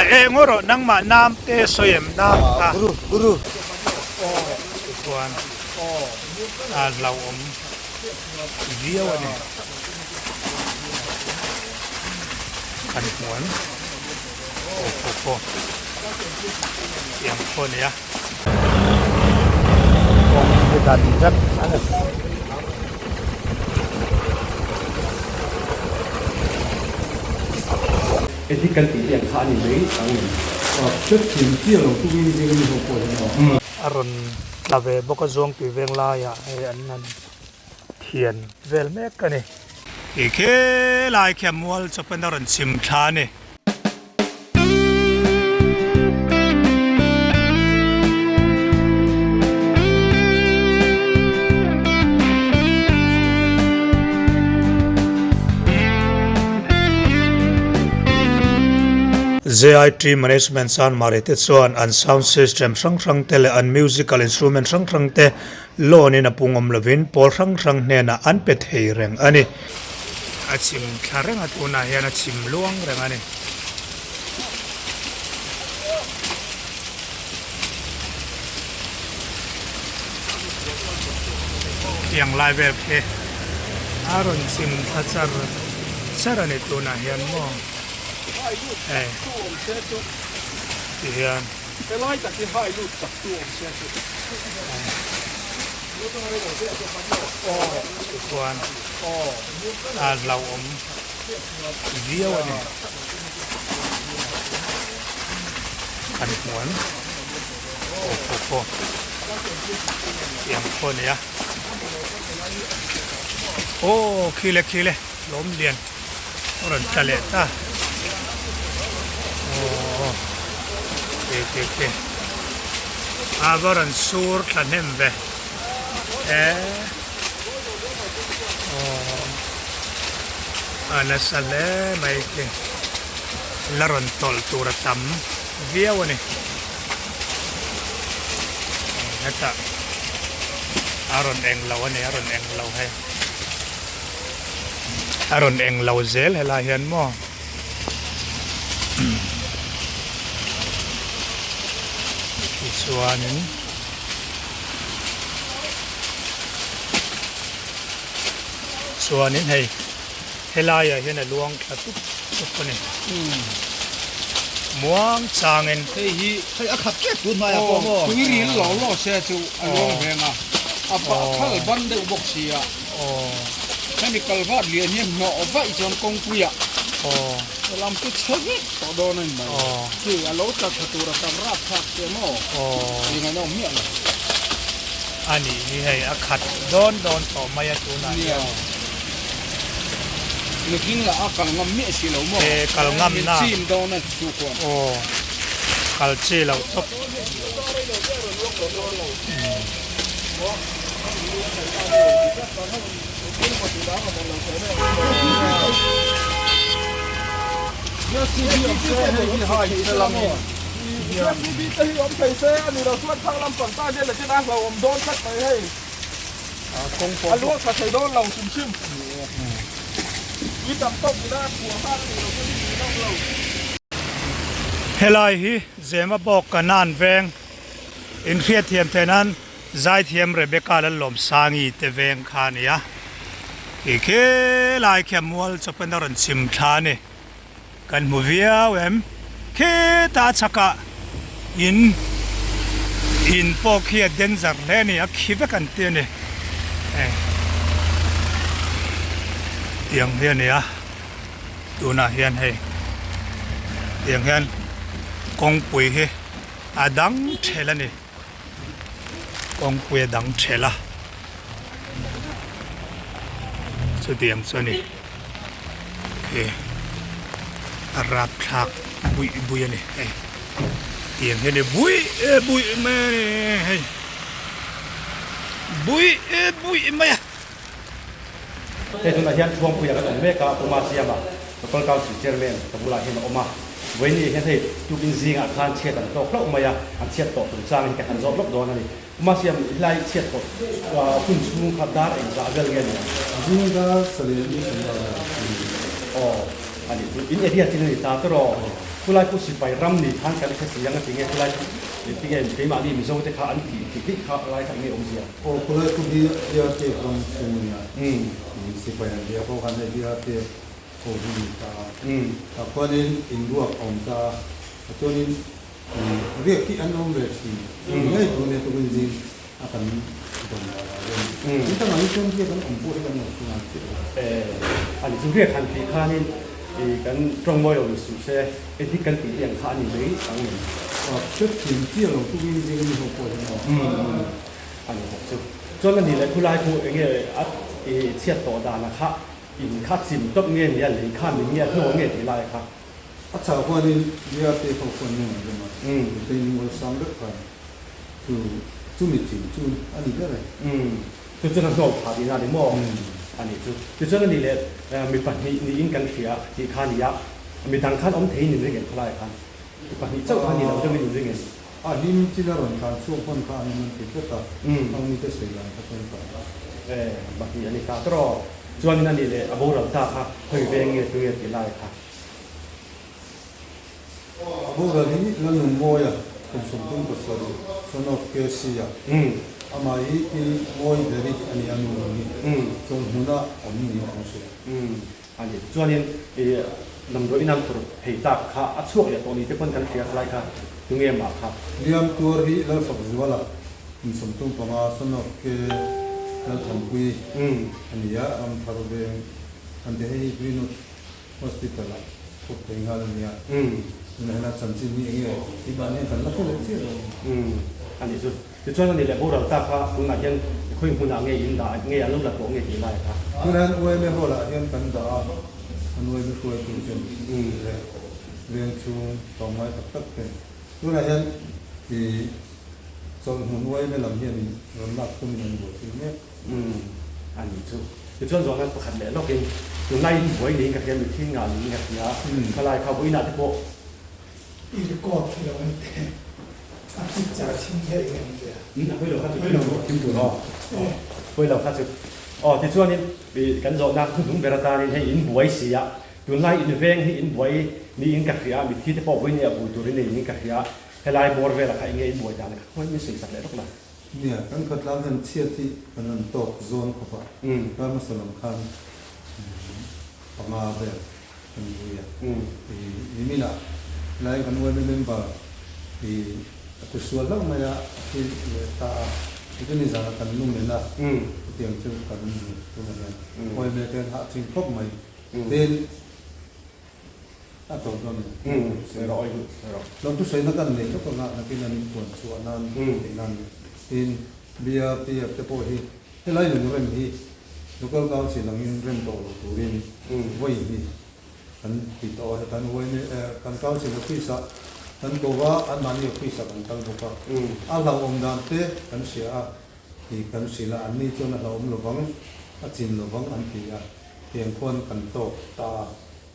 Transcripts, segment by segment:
Eng aw rawh nangmah nam te sawi em nam kha. Tichuan a hlauhawm viau a ni. Kan hmu em? Aw khaw khaw tiang khaw a nia. Kawng hi dan vek a ni. Ethical tih te ang kha a ni mai ang em? Hrethiam chiah lo tumin zing mi ho pawh hian aw. A rawn tla ve bawk a Zuangtui veng laiah hei an han thian vel mek a ni. Ti khi lai khian mual chawp in a rawn chim thla a ni. JIT Management Chanmari te chuan an sound system hrang hrang te leh an musical instrument hrang hrang te loan in a pungawm lovin pawl hrang hrang hnenah an pe thei reng a ni. A chim thla reng a tunah hian a chim luang reng a ni. Tiang lai vel khi a rawn chim thla char char a ni tunah hian maw hei ti hian. Tichuan a hlauhawm viau a ni. Kan hmu em? Aw khaw khaw tiang khaw a nia. Aw khi le khi le lawm lian a rawn tla leh ta. Aw khi khi khi a va rawn sur thla hnem ve e aw a nasa hle mai khi la rawn tawlh tur a tam viau a ni hetah a rawn eng lo a ni a rawn eng lo hei. A rawn eng lo zel helai hian maw tichuanin chuanin hei helaiah hian a luang thla tup tup a ni muang changin hei hi hei a khat tep tun hnaiah pawh maw tui ril lo lo se chu a luang veng a a phal ban deuh bawk si a. Aw. Hemi kalvat lian hi hnawh vaih chuan kawngpuiah aw lam chu chhe vek tawh dawn a ni mai. Aw. Khi a lo tla tha tur a tam rap thlak che maw? Aw. Eng an awm miah lo. A nih hi hei a khat dawn dawn tawh mai a tunah hian. Nia. Nutling lah a kal ngam miah si lo maw? E kal ngam na. Min chim dawn a chu khuan. Aw. Kal chi loh tawp. Helai hi Zemabawk Kanan veng inhriatthiam theih nan Zaithiam Rebecca Lallawmsangi te veng kha a ni a, khi khilai khi a mual chawp in a rawn chim thla a ni. Kan hmu viau em? Khitah a chhakah in in pawh khi a danger hle a ni, a khi vek an ti a ni. Hei tiang hi a ni a, tunah hian hei tiang hian kawngpui hi a dang thelh a ni. Kawngpui a dang thelh a, chutiang chu a ni. Khi a rapthlak buih buih a ni hei tiang hian i buih buih mai a ni hei buih buih mai a. Hei tunah hian Thuangpuia kan awm mek a, Puma Siama Local Council Chairman ka bulah hian a awm a. Vawiini hian hei tukin zingah khan chhiat an tawk hlauh mai a, an chhiat tawh chungchang hi ka han zawt lawk dawn a ni. Puma Siam i hlai chhiat tawh hun chhung kha dar engzah vel nge ni ang? Zing dar salian i sawm dar vel a ni. Aw, a ni chu. In area chin a ni ta tawh rawh. Khulai khu sipai ram ni khan kan hre si ang a ti nge khulai khu tinge keimahni Mizo te kha an tih tih tih kha lai kha enge awmzia? Aw khulai khu hi BRTF ram chhung a nia, sipai an ria pawh khan hei BRTF ho hi ni ta a, tah khuanin inruak a awm ta a, chuanin riak hi an awm ve thin ngei tur nia tukin zing a kan dawn lo ah hian in tangah hi chuan riak an awm pawh hi kan lo hre ngai chiah lo. A ni chu riak han tih khanin kan tawng mawi lo ni suh se edik kan tih ang kha a ni mai ang em? Hre thiam chiah lo tukin zing ami ho pawh hian a awm. A ni bawk chu. Chuan a ni leh khulai khu enge a chhiat tawh dan a kha in kha chim tawp nge ni a lei kha min nge a hnawl nge tih lai kha. A chhah huanin BRT ho khuan nung an rem a, mipui ngawisang deuh khan chu chumi chin chu a ni ber e. Umm, chu chuan a hnawk phah tihna a ni maw? A nih chu. Tichuan a nih leh mi pahnih niin kan hria tih kha a ni a, mi dang khan awm theiin in ring em khalai khan? Mi pahnih chauh kha ni lo deuhin in ring em? A hlim chin a rawn tlan chhuak hman kha an awm an ti tlat a, hang mite sawi dan kha chuan ka. E, pahnih a ni ta tawh. Chuanin a nih leh a boral ta kha khawi veng nge tunge tih lai kha. A boral hi Lalnunmawia kum 37 son of KC-a amah hi Pi Mawi Beri a ni a nu hi chawng hmuna awm niin an hria. A ni. Chuanin i damdawi in an phur phei tak kha a chhuak leh tawh ni te pawn kan hria khalai kha tunge mah kha. Liam tuar hi Lalfakzuala kum 35 son of K Lalthanpui a ni a, Ramthar veng an ti hei hi Greenwood Hospital ah thawk thei nghal a nia. Tunah hian a chanchin hi enge i mahni hian kan la hre leh chiah lo. Umm a nih chu. Tichuan a nih leh boral ta kha tunah hian khawi hmunah nge in dah nge an lo la tawh nge tih lai kha. Tunah hian UMA hall ah hian kan dah a, an UMA hruaitu ten leh veng chhung tlawmngai tak tak ten tunah hian i chawlhhmun UMA lam hianin rawn lak tumin an buaipui mek. Umm, a ni chu. Tichuan zawhna pakhat leh lawkin tunlai in buai niin ka hria, mitthi ngah niin ka hria, khalai kha vawiinah te pawh. I record khi lo en teh, a picture thim hi a eng em zia. Umm, a hawi lo kha chu thim tur, thim tur aw. Hawi lo kha chu. Aw, tichuanin i kan zawhna hnuhnung ber atanin hei in buai si a, tunlai in veng hi in buai niin ka hria, mitthi te pawh vawiin ah vui turin nei niin ka hria, helai bawr velah kha enge in buai dan kha khawi min sawi sak leh lawk la. Nia, kan khatlang hian chhiat hi kan han tawk zawn khawp a, kar hmasa lam khan panga vel kan vui a, niminah helai kan yma member hi a ti sual hlauh mai a, a thi leh ta a, tichuan nizanah kan lunglen a, chutiang chu kan ni tunah hian yma te an hah thin khawp mai, tin. A tawp dawn em? Umm, sawi rawh awi duh, sawi rawh. Lawmthu sawina kan nei lawk anga nakin an puan chhuah nan theih nan tin BRTF te pawh hi helai lungrem hi Local Council angin rem tawh lo turin vawi hi kan ti tawh a, kan yma kan Council office ah kan ko va, anmahni office ah kan kal bawk a, a hlauhawm dan te kan hria a, tih kan hrilh a, anni chuan a hlauhawm lovang, a chin lovang an ti a, tiang khuan kan tawk ta a.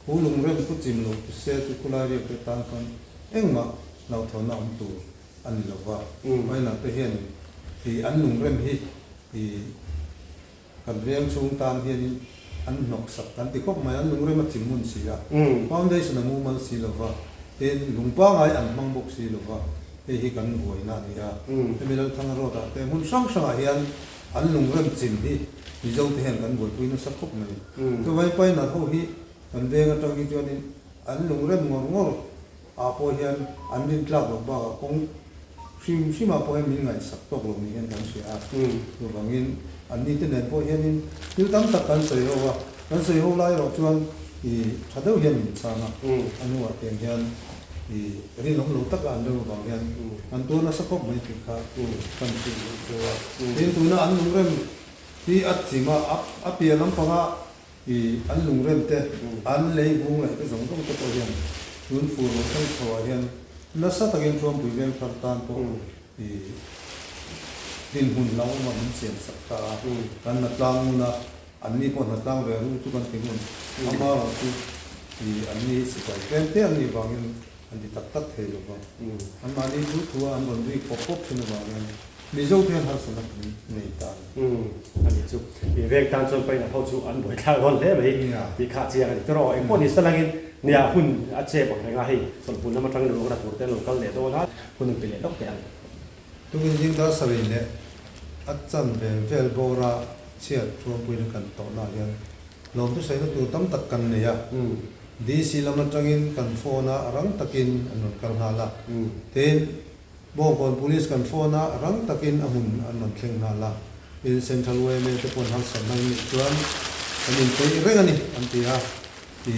Pu Lungrem pu chim lo tu se chu khulai riak te tan khan engmah hlauhthawnna awm tur a ni lo va. Minor te hian i an lungrem hi i kan veng chhung tan hianin an hnawk sak kan ti khawp mai. An lungrem a chim ngun si a, foundation a mumal si lo va, tin lung pangai an hmang bawk si lo va, hei hi kan buaina a ni a. Hemi Lalthanga Road ah te hmun hrang hrangah hian An lungrem chim hi Mizo te hian kan buaipui nasa khawp mai. Chuvai Painal ho hi kan veng atang hi chuanin an lungrem ngawr ngawr ah pawh hian an rin tlak loh bakah kawng hrim hrim ah pawh hian min ngaihsak tawk lo ni hian kan hria a. Chuvangin anni te nen pawh hianin thil tam tak kan sawi ho a, kan sawi ho lai erawh chuan i tha deuh hian min chhang a, a hnuah tiang hian I rinawm lo taka an rem avang hian an tuar nasa khawp mai tih kha kan hrilh duh chu a. Tin, tuna an lungrem hi a chim a, a piah lampanga i an lungrem te, an lei vung laih te zawng zawng te pawh hian tun fur lo thleng chho ah hian nasa takin Thuampui veng thar tan pawh i dinhmun hlauhawm ah min siam sak ta a. Kan hnatlang ngun a, Anni pawh hnatlang ve ru chu kan ti ngun. Amaherawh chu i anni sipai tlem te an nih vangin an ti tak tak thei lo va. Anmahni thu thua an rawn rik pawp pawp thin avangin Mizo te hian harsatna kan nei ta a ni. A nih chu. I veng tan chuan paina ho chu an buaithlak dawn hle mai tih kha chiang a ni. Tawh rawh, engpawh ni salangin Nia hun a chep ang reng a hei chawlhhmun lam atangin ruang ra tur te an lo kal leh dawn a, hun in pe leh lawk teh ang. Tukin zing dar sarih leh a chan ve vel bawra chhiat Thuampuiin kan tawhnaah hian lawmthu saina tur tam tak kan nei a, DC lam atangin kan phone a rang takin an rawn kal nghal a, tin Bawngkawn Police kan phone a rang takin a hmun an rawn thleng nghal a, tin Central yma te pawn harsatna an neih chuan kan inpeih reng a ni an ti a, ti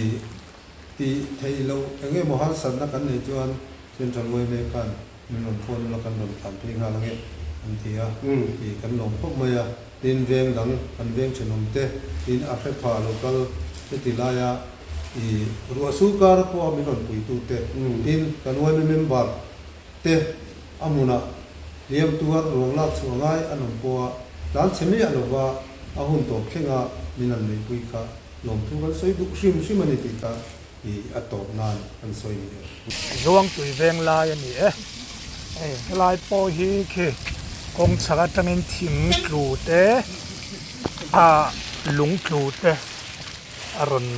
tih theih loh eng emaw harsatna kan neih chuan Central yma khan min rawn phone ula kan rawn tlan phei nghal ange an ti a, ti kan lawm khawp mai a, tin veng dang kan veng thenawm te tin a hre pha lo kal heti laia i ruah sur kar pawha min rawn puitu te tin kan yma member te a hmunah hliam tuar ruang lak chhuah ngai an awm pawha tlan chhe miah lova a hun tawp thlenga min han neihpui kha lawmthu kan sawi duh hrim hrim a ni tih kha i a tawp nan kan sawi ni e. Zuangtui veng lai a ni e. Hei helai pawh hi khi kawng chhak atangin thing tlu te ah lung tlu te a rawn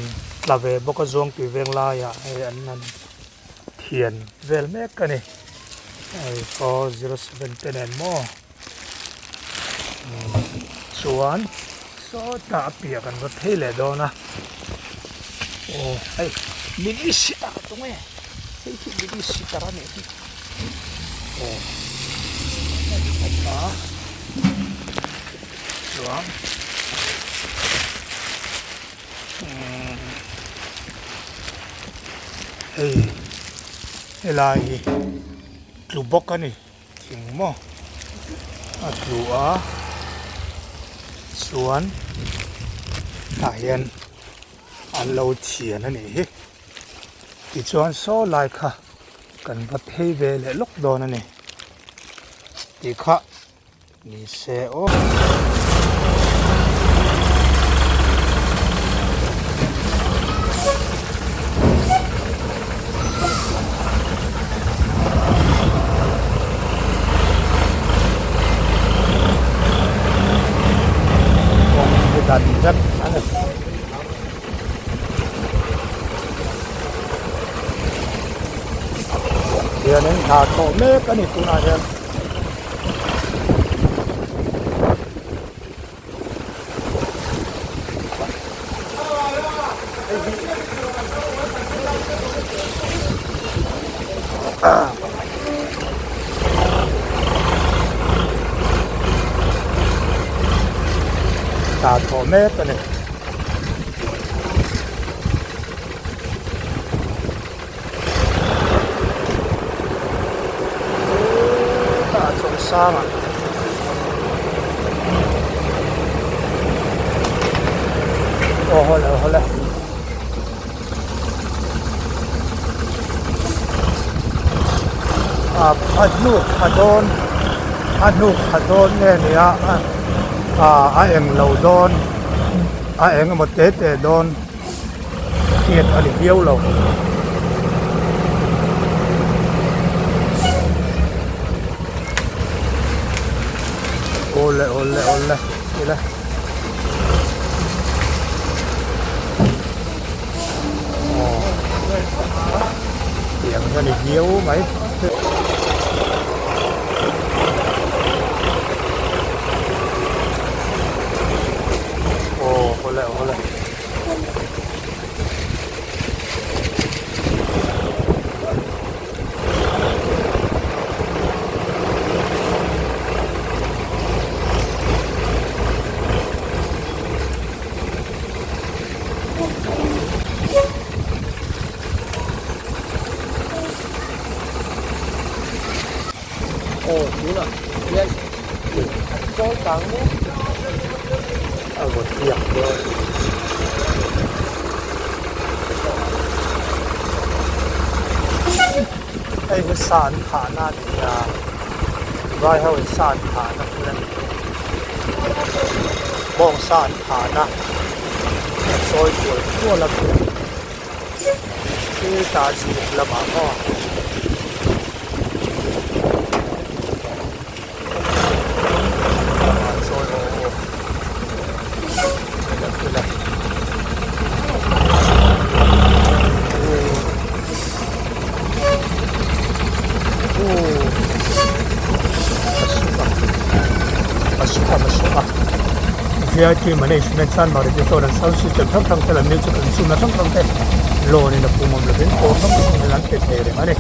tla ve bawk a Zuangtui veng laiah hei an han thian vel mek a ni hei 407 te nen maw chuan sawtah a piah kan va phei leh dawn a aw hei mini sitar tunge hei hi mini sitar a nih hi aw a chuan Hei helai hi tlu bawk a ni thing maw a tlu a chuan tah hian an lo thian a nih hi tichuan saw lai kha kan va phei ve leh lawk dawn a ni tih kha. Ni se aw. Dan vek a ni. Hianin hna thawh mek a ni tunah hian. Hna thawh mek a ni. Tah chawlh sang ah aw haw le haw le ah a hnuk a dawn a hnuk a dawn nge ni a ah a eng lo dawn a eng emaw te te dawn. Hriat a ni viau lo. Awle awle awle ila. Aw tiang hian a ni viau mai. Aw awle awle. Aw tunah hian an chawl tang mek a rawn biak dawn. Hei hi sa an thahna a ni a, vai ho in sa an thahna hmun a ni a, bawng sa an thahna a chawi kual kual a khitah chhuk lamah maw. Masuka Masuka VIP Management chuan Maruti chuan an sound system hrang hrang te leh music an chhunna hrang hrang te loan in a pum awm lovin pawl hrang hrang in an pe thei reng a ni.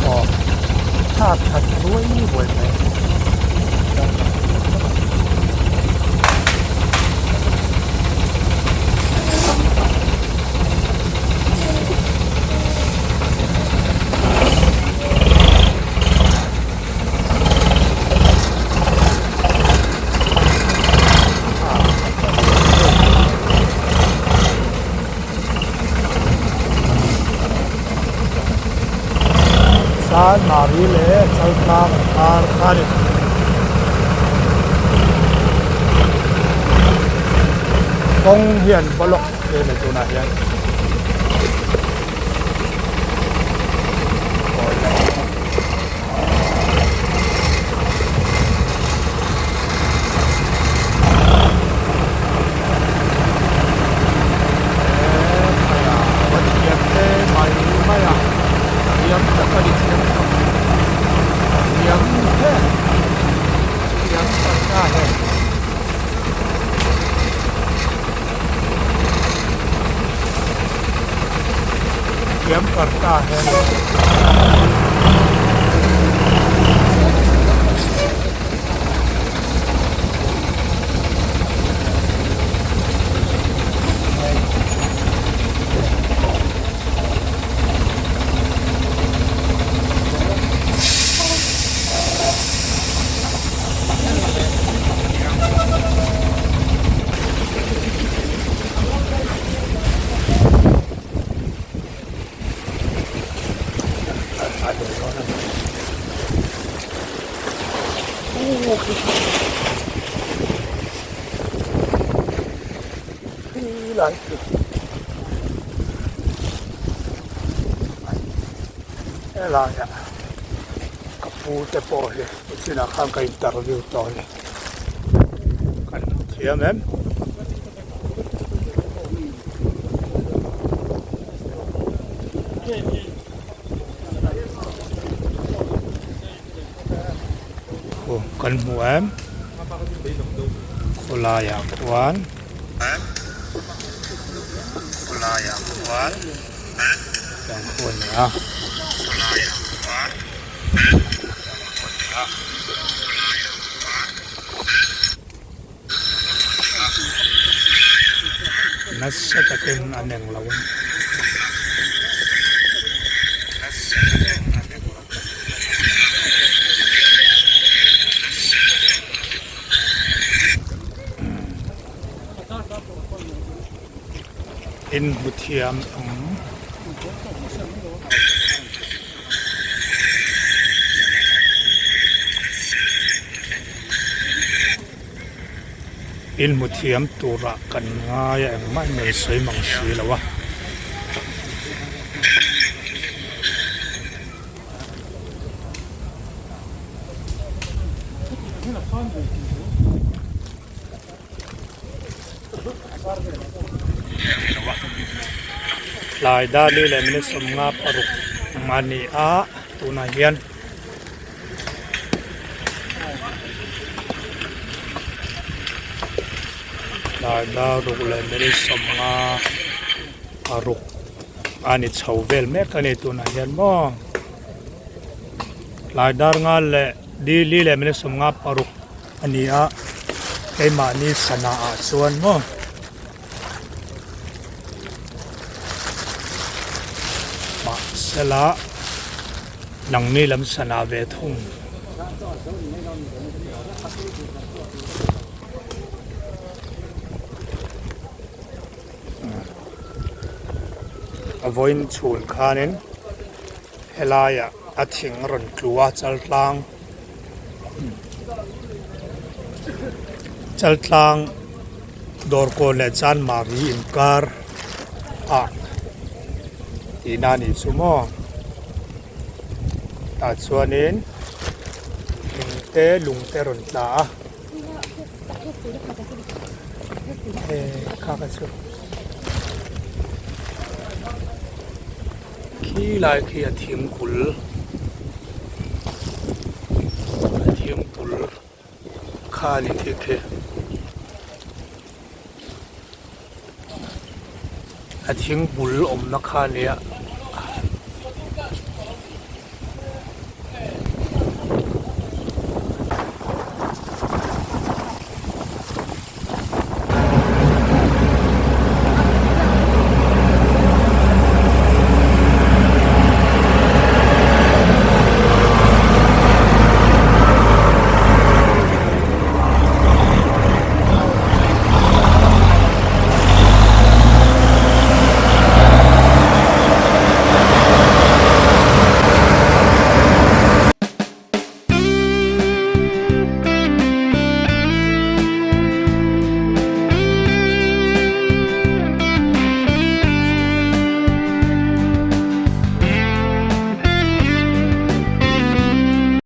Aw thlak that ruai ruai mai. Chuan Mari leh Chaltlang an kar kha a ni. Kawng hian block te a ni tunah hian. Thiam parta hian helaiah ka pu te pawh hi chinah khan ka interview tawh a ni kan thiam em. Aw kan hmu em khawlaiah khuan khawlaiah khuan tiang khu a ni a. Nasa takin an eng lo a ni. In hmu thiam ang. In hmu thiam turah kan ngai a engmah in rawn sawi mang si lo a. Tlai dali leh minute 56 a ni a tunah hian. Tlai dar ruk leh minute 56 a ni chho vel mek a ni tunah hian maw tlai dar nga leh dili leh minute 56 a ni a keimahni sana ah chuan maw. Mahsela nangni lam sana ve thung. A vawiin chhun khanin helaiah a thing a rawn tlu a chaltlang chaltlang Dawrkawn leh Chanmari inkar ah tihna a nih chu maw. Tah chuanin thing te lung te a rawn tla a. Hei kha kha chu khi lai khi a thingkul a thingkul kha a ni khi khi a thingbul awmna kha a nia.